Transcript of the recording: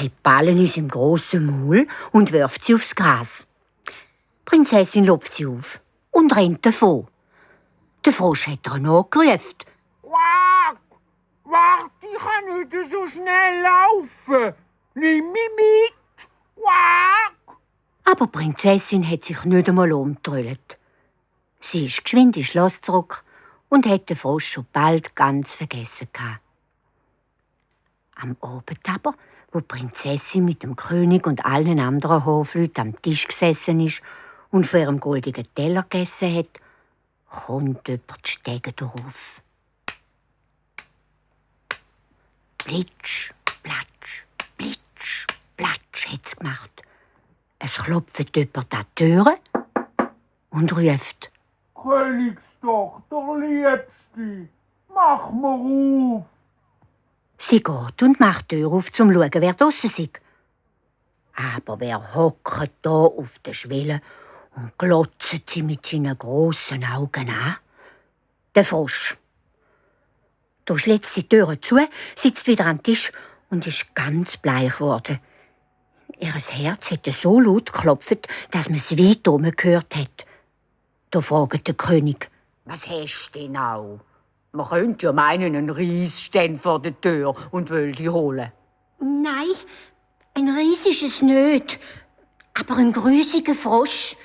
hat Ballen in seinem grossen Maul und wirft sie aufs Gras. Die Prinzessin lupft sie auf und rennt davon. Der Frosch hat ihr nachgerufen. Quack! Warte, ich kann nicht so schnell laufen. Nimm mich mit. Quack! Aber die Prinzessin hat sich nicht einmal umgedrüllt. Sie ist geschwind ins Schloss zurück und hat den Frosch schon bald ganz vergessen gehabt. Am Abend aber, wo die Prinzessin mit dem König und allen anderen Hofleuten am Tisch gesessen ist und von ihrem goldenen Teller gegessen hat, kommt jemand die Stege darauf. Plitsch, platsch, plitsch, platsch hat's gemacht. Es klopft jemand an die Türe und ruft: Königstochter, Liebste, mach mir auf. Sie geht und macht die Tür auf, um zu schauen, wer draussen ist. Aber wer hockt da auf der Schwelle und glotzt sie mit seinen grossen Augen an? Der Frosch. Da schlitzt sie die Tür zu, sitzt wieder am Tisch und ist ganz bleich geworden. Ihr Herz hätte so laut geklopft, dass man es weit oben gehört hat. Da fragt der König: Was hast du denn auch? Man könnte ja meinen, ein Ries steht vor der Tür und will die holen. Nein, ein Ries ist es nicht, aber ein grüsiger Frosch.